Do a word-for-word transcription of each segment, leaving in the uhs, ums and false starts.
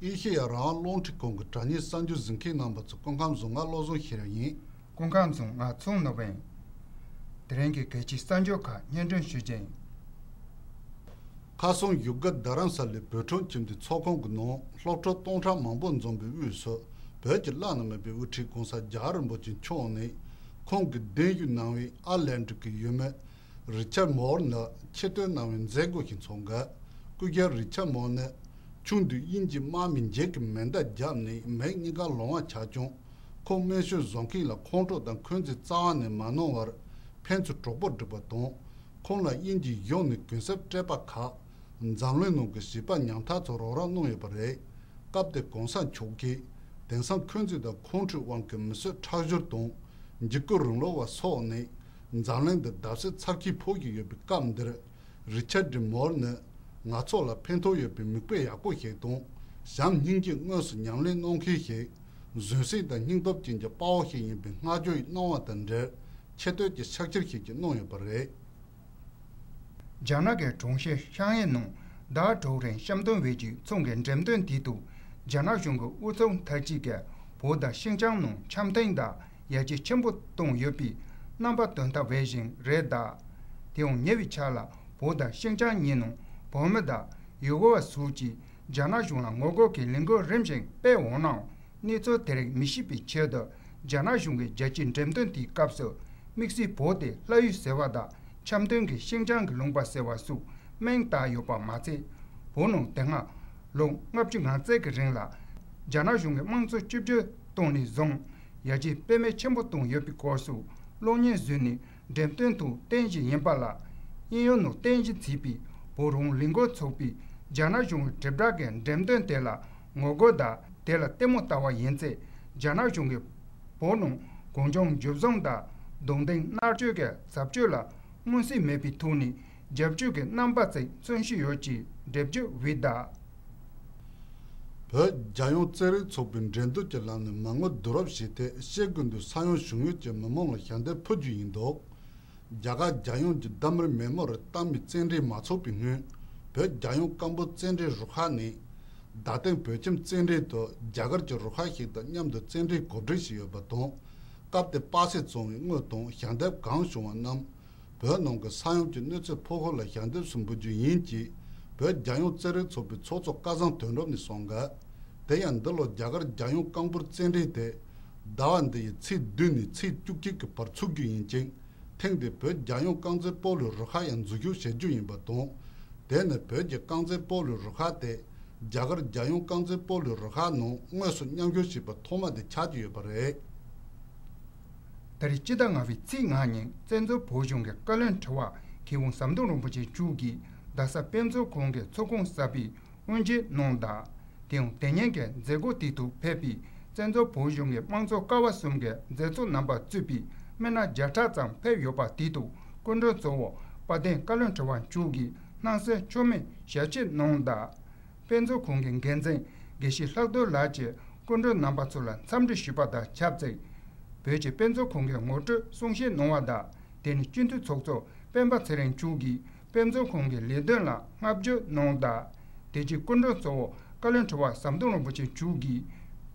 ཨེ་ཤེ་ཡ་རང་དབང་རླུང་འཕྲིན་ཁང་གི་དྲ་བརྙན་གསར་འགྱུར་གཟིགས་མཁན་རྣམ་པ་ཚོ་སྐུ་ཁམས་བཟང་། ང་བློ་བཟང་ཤེས་རབ་ཡིན། སྐུ་ཁམས་བཟང་། ང་ཚོང་ནོར་བུ་ཡིན། དེ་རིང་གི་གལ་ཆེའི་གསར་འགྱུར་ཁག་སྙན་སྒྲོན་ཞུ་རྒྱུ་ཡིན། ཁ་སང་བཞུགས་སྒར་རྡ་རམ་ས་ལའི་བོད་ཁྲིམས་ཁྱིམ་སྡེའི་ཚོགས་ཁང་གི་ནང་སློབ་ཕྲུག་སྟོང་ཕྲག་མང་པོ་འཛོམས་པའི་དབུས་སུ་བོད་ཀྱི་བླ་ན་མེད་པའི་དབུ་ཁྲིད་༸གོང་ས་རྒྱལ་བ་རིན་པོ་ཆེ་མཆོག་ནས་ཁོང་གིས་གདན་ཞུ་གནང་བའི་ཨར་ལན་ཌི་གི་ཡུལ་མི་རི་ཆར་མོར་ནི་ཆེ་བསྟོད་གནང་བའི་མཛད་སྒོ་ཞིག་འཚོགས་འགོ། སྐུ་ཞབས་རི་ཆར་མོར་ནི་ཆུང་དུས་དབྱིན་ཇིའི་དམག་མིས་འཇིགས་སྐུལ་མེ་མདའ་བརྒྱབ་ནས་མིག་གཉིས་ཀ་ལོང་བ་ཆགས་བྱུང་། ཁོང་སྨན་ཞབས་བཟོ་མཁན་ལ་ཁོང་ཁྲོ་དང་འཁོན་འཛིན་རྩ་བ་ནས་མ་གནང་བར་ཕན་ཚུན་གྲོགས་པོར་བསྒྲིགས་པ་དང་། ཁོང་ལ་དབྱིན་ཇིའི་གཞུང་ནས་གུན་གསབ་སྤྲད་པ་ཁག་འཛམ་གླིང་ནང་གི་བྱིས་པ་ཉམ་ཐག་ཚོར་རོགས་རམ་གནང་ཡོད་པ་རེད། སྐབས་དེར་གོང་ས་མཆོག་གིས་དེང་སང་འཁོན་འཛིན་དང་ཁོང་ཁྲོའི་དབང་གིས་མི་གསོད་ཁྲག་སྦྱོར་དང་འཇིགས་སྐུལ་རིང་ལུགས་པ་སོགས་ནས་འཛམ་གླིང་འདི་བརྡབ་གསིག་ཚར་གྱི་ཕོག་གི་ཡོད་པའི་སྐབས་འདིར། རི་ཆར་ཌི་མོར་ནི་ང་ཚོ་ལ་ཕན་ཐོགས་ཡོད་པའི་མིག་དཔེ་ཡག་པོ་ཞིག་དང་། བྱམས་སྙིང་རྗེ་དངོས་སུ་ཉམས་ལེན་གནང་མཁན་ཞིག་གཟོད་བསྲན་དང་སྙིང་སྟོབས་ཅན་གྱི་དཔའ་བོ་ཞིག་ཡིན་པའི་བསྔགས་བརྗོད་གནང་བ་དང་འབྲེལ་ཆེ་བསྟོད་ཀྱི་ཕྱག་འཁྱེར་ཞིག་ཀྱང་གནང་ཡོད་པ་རེད། རྒྱ་ནག་གི་གྲོང་ཁྱེར་ཤང་ཧའེ་ནང་ཟླ་དྲུག་རིང་བཤམས་སྟོན་བྱེད་རྒྱུའི་ཚོགས་འདུའི་འགྲེམས་སྟོན་དེའི་ཐོག་རྒྱ་ནག་གཞུང་གི་དབུ་ཚོགས་མཐར་ཕྱིན་གྱིས་བོད་དང་ཤིན་ཅང་ནང་འཆམ་མཐུན་དང་ཡར་རྒྱས་ཆེན་པོ་བཏང་ཡོད་པའི་རྣམ་པ་སྟོན་ཐབས་འོས་ཤིང་རེད་གདའ། དེའང་ཉེ་བའི་ཆར་ལ་བོད་དང་ཤིན་ཅང་གཉིས་ནང་བོད་མི་དང་ཡུ་གུར་བ་སོགས་ཀྱིས་རྒྱ་ནག་གཞུང་ལ་ངོ་རྒོལ་གྱི་ལས་འགུལ་རིམ་བཞིན་སྤེལ་འོང་ནའང་། གནས་ཚུལ་དེ་རིགས་མི་ཤེས་པའི་ཆེད་དུ་རྒྱ་ནག་གཞུང་གིས་རྒྱལ་སྤྱིའི་འགྲེམས་སྟོན་དེའི་སྐབས་སུ་དམིགས་བསལ་བོད་དེ་ལྷ་ཡུལ་ཟེར་བ་དང་འཆམ་མཐུན་གྱི་ཤིན་ཅང་གི་ལུང་པ་ཟེར་བ་སོགས་མིང་བཏགས་ཡོད་པ་མ་ཚད། བོད་ནང་དེ་སྔ་ལོ་ལྔ་བཅུ་ང་བརྩེགས་ཀྱི་རིང་ལ་རྒྱ་ནག་གཞུང་གིས་དམངས་གཙོ་བཅོས་བསྒྱུར་བཏང་ནས་བཟུང་ཡར་རྒྱས་དཔེ་མེད་ཆེན་པོ་བཏང་ཡོད་པའི་སྐོར་སོགས་གློག་བརྙན་བཟོས་ནས། འགྲེམས་སྟོན་དུ་བསྟན་བཞིན་ཡིན་པ་ལ། དབྱིན་ཡུལ་ནང་རྟེན་གཞི་བྱས་པའི་བོད་རང་ལས་འགུལ་ཚོགས་པས་རྒྱ་ནག་གཞུང་གི་དྲིལ་བསྒྲགས་ཀྱི་འགྲེམས་སྟོན་དེ་ལ་ངོ་རྒོལ་དང་དེ་ལ་ལྟད་མོ་ལྟ་བ་ཡིན་ཚེ་རྒྱ་ནག་གཞུང་གིས་བོད་ནང་གུང་ཁྲན་འཇུ་བཟུང་དང་རྡུང་རྡེག་མནར་གཅོད་ཀྱི་བྱ་སྤྱོད་ལ་སྔོན་བྱས་མེད་པའི་ཐོག་ནས་རྒྱབ་སྐྱོར་གྱི་རྣམ་པ་ཅིག་མཚོན་བཞིན་ཡོད་ཅེས་འགྲེལ་བརྗོད་འོས་གདའ། བོད་རྒྱལ་ཡོངས་རྩེད་རིགས་ཚོགས་པའི་འགྲན་བསྡུར་གྱི་ལམ་ནས་མ་དངུལ་བསྡུ་རུབ་བྱས་ཏེ་ཤེལ་དགུན་དུས་ས་ཡོམ་བྱུང་ཡུལ་གྱི་མི་མང་ལ་ཞལ་འདེབས་ཕུལ་རྒྱུ་ཡིན་འདུག་རྒྱ་གར་རྒྱལ་ཡོངས་ཀྱི་ཟླ་མེར་མེ་མོ་རི་གཏམ་མི་རྩེད་འགྲན་མ་ཚོགས་པའི་སྔོན། བོད་རྒྱལ་ཡོངས་རྐང་སྤོལ་རྩེད་འགྲན་རུ་ཁག་ནས་རྡ་སྟེང་བོད་ཁྱིམ་རྩེད་འགྲན་དུ་རྒྱ་གར་གྱི་རུ་ཁག་ཞིག་དང་མཉམ་དུ་རྩེད་འགྲན་གོ་སྒྲིག་བྱས་ཡོད་པ་དང་། སྐབས་དེར་པ་སེ་བཙོང་བའི་དངུལ་དང་ཞལ་འདེབས་གང་བྱུང་བ་རྣམས། བོད་ནང་གི་ས་ཡོམ་གྱི་གནོད་འཚེ་ཕོག་ཁུལ་ལ་ཞལ་འདེབས་སུ་འབུལ་རྒྱུ་ཡིན་ཅེས་བོད་རྒྱལ་ཡོངས་རྩེད་རིགས་ཚོགས་པའི་ཚོགས་གཙོ་སྐལ་བཟང་དོན་གྲུབ་ནས་གསུངས་འདུག་དེ་ཡང་འདི་ལོ་རྒྱ་གར་རྒྱལ་ཡོངས་རྐང་སྤོལ་རྩེད་འགྲན་དེ་ཟླ་བ་འདི་ཡི་ཚེས་བདུན་ནས་ཚེས་བཅུ་གཅིག་གི་བར་ཚུགས་རྒྱུ་ཡིན་ཅིང་། ཐེངས་འདིར་བོད་རྒྱལ་ཡོངས་རྐང་རྩེད་སྤོ་ལོའི་རུ་ཁག་ཡང་འཛུལ་ཞུགས་བྱེད་རྒྱུ་ཡིན་པ་དང་། དེ་ནི་བོད་ཀྱི་རྐང་རྩེད་སྤོ་ལོའི་རུ་ཁག་དེ་རྒྱ་གར་རྒྱལ་ཡོངས་རྐང་རྩེད་སྤོ་ལོའི་རུ་ཁག་ནང་དངོས་སུ་མཉམ་ཞུགས་བྱས་པ་ཐོག་མ་དེ་ཆགས་ཀྱི་ཡོད་པ་རེད། ད་རེས་སྤྱི་ཟླ་ལྔ་པའི་ཚེས་ལྔ་ཉིན་བཙན་བྱོལ་བོད་གཞུང་གི་བཀའ་བློན་ཁྲི་པ་མཁས་དབང་ཟམ་གདོང་རིན་པོ་ཆེ་མཆོག་གིས་རྡ་ས་དཔེ་མཛོད་ཁང་གི་ཚོགས་ཁང་གསར་པའི་དབུ་འབྱེད་གནང་གདའ། དེའང་དེ་ཉིན་གྱི་མཛད་སྒོ་དེའི་ཐོག་ཕེབས་པའི་བཙན་བྱོལ་བོད་གཞུང་གི་དམངས་གཙོ་ཀ་བ་གསུམ་གྱི་མཛད་གཙོ་རྣམ་པ་གཙོས་པའི་མི་སྣ་བརྒྱ་ཕྲག་ཙམ་ཕེབས་ཡོད་པ་དེའི་ཐོག་སྐུ་མགྲོན་གཙོ་བོ་དཔལ་ལྡན་བཀའ་བློན་ཁྲི་པ་མཆོག་གིས་སྣང་གསལ་མཆོད་མེ་ཞལ་ཕྱེ་གནང་གདའ། དཔེ་མཛོད་ཁང་གི་འགན་འཛིན་དགེ་བཤེས་ལྷག་རྡོར་ལགས་ཀྱིས་སྐུ་མགྲོན་རྣམ་པ་ཚོ་ལ་འཚམས་འདྲི་ཞུས་པ་དང་ཆབས་ཅིག་བོད་ཀྱི་དཔེ་མཛོད་ཁང་གི་ངོ་སྤྲོད་གསུང་བཤད་གནང་བ་དང་། དེ་ནི་སྤྱི་འཐུས་ཚོགས་གཙོ་སྤེན་པ་ཚེ་རིང་མཆོག་གིས་དཔེ་མཛོད་ཁང་གི་ལས་དོན་ལ་བསྔགས་བརྗོད་གནང་གདའ། དེ་རྗེས་སྐུ་མགྲོན་གཙོ་བོ་བཀའ་བློན་ཁྲི་པ་ཟམ་གདོང་རིན་པོ་ཆེ་མཆོག་གིས་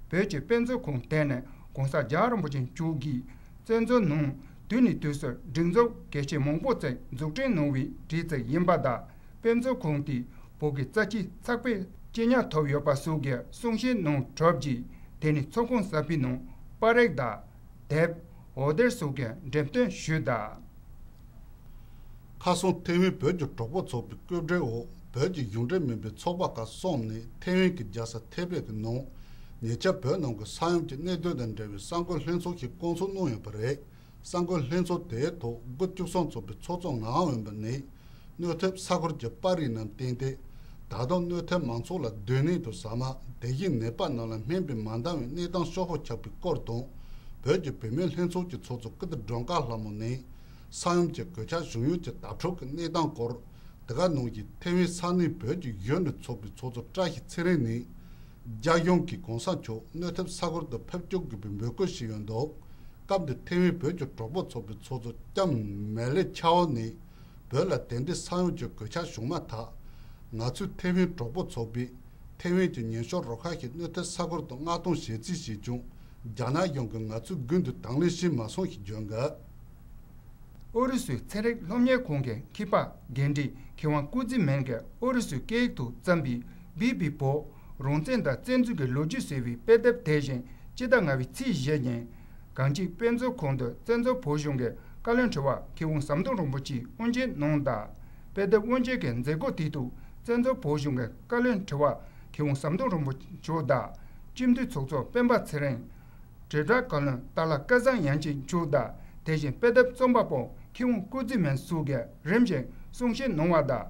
བོད་ཀྱི་དཔེ་མཛོད་ཁང་དེ་ནི་༸གོང་ས་༸རྒྱལ་བ་རིན་པོ་ཆེ་མཆོག་གིས་བཙན་བྱོལ་ནང་དུས་ནས་དུས་སུ་སྒྲིག་འཛུགས་གལ་ཆེ་མང་པོ་ཅིག་འཛུགས་སྐྲུན་གནང་བའི་གྲས་ཅིག་ཡིན་པ་དང་། དཔེ་མཛོད་ཁང་དེས་བོད་ཀྱི་རྩ་ཆེའི་ཚགས་པར་ཇི་སྙེད་ཐོབ་ཡོད་པ་སོགས་ཀྱི་གསུང་བཤད་གནང་གྲུབ་རྗེས། དེ་ནས་ཚོགས་ཁང་གསར་པའི་ནང་པར་རིས་དང་། དེབ། འོར་སྡེར་སོགས་ཀྱི་འགྲེམས་སྟོན་ཞུས་གདའ། ཁ་སང་ཐེ་ཝན་བོད་ཀྱི་གྲོགས་པོ་ཚོགས་པའི་སྐུལ་འདེད་འོག་བོད་ཀྱི་གཞུང་འབྲེལ་མིན་པའི་ཚོགས་པ་ཁག་གསུམ་ནས་ཐེ་ཝན་གྱི་རྒྱལ་ས་ཐེ་པེ་གི་ནང་ཉེ་ཆར་བོད་ནང་གི་ས་ཡོམ་གྱི་གནད་དོན་དང་འབྲེལ་བའི་གསར་འགོད་ལྷན་ཚོགས་ཤིག་བསྐོང་ཚོགས་གནང་ཡོད་པ་རེད། གསར་འགོད་ལྷན་ཚོགས་དེའི་ཐོག་དགུ་བཅུ་གསུམ་ཚོགས་པའི་ཚོགས་གཙོ་ངག་དབང་འོད་འབར་ནས། གནོད་ཐེབས་ས་ཁུལ་གྱི་པར་རིས་རྣམས་བསྟན་ཏེ། ད་དུང་གནོད་ཐེབས་མང་ཚོགས་ལ་སྡོད་གནས་དང་ཟ་མ། དེ་བཞིན་ནད་པ་རྣམས་ལ་སྨན་པས་མ་འདང་བའི་གནས་སྟངས་ཤོག་བུ་ཁྱབ་པའི་སྐོར་དང་། བོད་ཀྱི་བུད་མེད་ལྷན་ཚོགས་ཀྱི་ཚོགས་གཙོ་ཀིརྟི་སྒྲོལ་དཀར་ལྷ་མོ་ནས། ས་ཡོམ་གྱི་གོད་ཆག་བྱུང་ཡུལ་གྱི་དྭ་ཕྲུག་གི་གནས་སྟངས་སྐོར། དེ་ག་ནང་བཞིན་ཐེ་ཝན་ས་གནས་བོད་ཀྱི་གཞོན་ནུ་ཚོགས་པའི་ཚོགས་གཙོ་བཀྲ་ཤིས་ཚེ་རིང་ནས། རྒྱ་གཞུང་གིས་༸གོང་ས་མཆོག་གནོད་ཐེབས་ས་ཁུལ་དུ་ཕེབས་བཅུག་དགོས་པའི་འབོད་སྐུལ་ཞུས་ཡོད་འདུག་སྐབས་འདིར་ཐེ་ཝན་བོད་ཀྱི་གྲོགས་པོ་ཚོགས་པའི་ཚོགས་གཙོ་ལྕམ་མེ་ལི་ཆའོ་ནས། བོད་ལ་དེ་འདྲའི་ས་ཡོམ་གྱི་གོད་ཆག་བྱུང་མ་ཐག་ང་ཚོས་ཐེ་ཝན་གྲོགས་པོ་ཚོགས་པས། ཐེ་ཝན་གྱི་ཉེན་གཤོག་རུ་ཁག་གི་གནོད་ཐེབས་ས་ཁུལ་དུ་མངགས་གཏོང་བྱེད་རྩིས་བྱས་ཀྱང་། རྒྱ་ནག་གཞུང་གིས་ང་ཚོའི་དགུན་དུ་དང་ལེན་བྱས་མ་སོང་ཞེས་བརྗོད་འདུག། ཨུ་རུ་སུའི་ཚན་རིག་སློབ་གཉེར་ཁང་གི་མཁས་པ་འགན་འཁྲི་མཁས་དབང་སྐུ་ཚེ་སྨན་གྱིས་ཨུ་རུ་སུའི་སྐད་ཡིག་ཏུ་བརྩམས་པའི་བིས་བི་བོད་རང་བཙན་དང་བཙན་འཛུལ་གྱི་ལོ་རྒྱུས་ཟེར་བའི་དཔེ་དེབ་དེ་བཞིན་སྤྱི་ཟླ་ལྔ་པའི་ཚེས་བཞི་ཉིན། གངས་སྐྱིད་དཔེ་མཛོད་ཁང་དུ་བཙན་བྱོལ་བོད་གཞུང་གི་བཀའ་བློན་ཁྲི་པ་མཁས་དབང་ཟམ་གདོང་རིན་པོ་ཆེས་དབུ་འབྱེད་གནང་དང་། དཔེ་དེབ་དབུ་འབྱེད་ཀྱི་མཛད་སྒོ་དེའི་ཐོག་བཙན་བྱོལ་བོད་གཞུང་གི་བཀའ་བློན་ཁྲི་པ་མཁས་དབང་ཟམ་གདོང་རིན་པོ་ཆེ་མཆོག་དང་། སྤྱི་འཐུས་ཚོགས་གཙོ་སྤེན་པ་ཚེ་རིང་། དྲིལ་བསྒྲགས་བཀའ་བློན་སྟག་ལྷ་སྐལ་བཟང་ཡན་ཆད་མཆོག་དང་། དེ་བཞིན་དཔེ་དེབ་རྩོམ་པ་པོ་མཁས་དབང་སྐུ་ཚེ་སྨན་སོགས་ཀྱིས་རིམ་བཞིན་གསུང་བཤད་གནང་བ་དང་།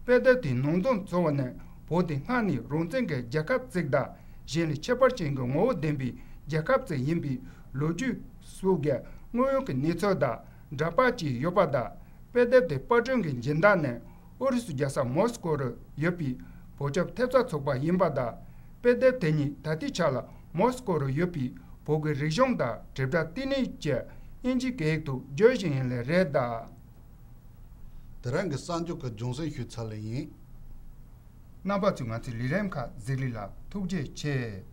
དཔེ་དེབ་དེའི་ནང་དོན་གཙོ་བོ་ནི་བོད་དེ་སྔར་ནས་རང་བཙན་གྱི་རྒྱལ་ཁབ་ཅིག་དང་། གཞན་ལས་ཁྱད་པར་ཅན་གྱི་ངོ་བོ་ལྡན་པའི་རྒྱལ་ཁབ་ཅིག་ཡིན་པའི་ལོ་རྒྱུས་སོགས་ཀྱི་དངོས་ཡོད་ཀྱི་གནས་ཚུལ་དང་འདྲ་པར་བཅས་ཡོད་པ་དང་། དཔེ་དེབ་དེའི་པར་སྐྲུན་གྱི་སྦྱིན་བདག་ནི་ཨུ་རུ་སུ་རྒྱལ་ས་མོ་སི་ཀོ་རུ་ཡོད་པའི་བོད་ཁྱབ་ཐེབས་རྩ་ཚོགས་པ་ཡིན་པ་དང་། དཔེ་དེབ་དེ་ཉིད་ད་ལྟའི་ཆ་ལ་མོ་སི་ཀོ་རུ་ཡོད་པའི་བོད་ཀྱི་རིག་གཞུང་དང་དྲིལ་བསྒྲགས་ལྟེ་གནས་ཀྱིས་དབྱིན་ཇིའི་སྐད་ཡིག་ཏུ་བསྒྱུར་བཞིན་ཡིན་ལེ་རེད་ད། དེ་རིང་གི་གསར་འགྱུར་གྱི་རྒྱང་སྲིང་ཞུས་ཚར་ལེ་ཡིན། རྣམ་པ་ཚོས་ང་ཚོའི་ལས་རིམ་ཁག་གཟིགས་ལེ་ལ་ཐུགས་རྗེ་ཆེ།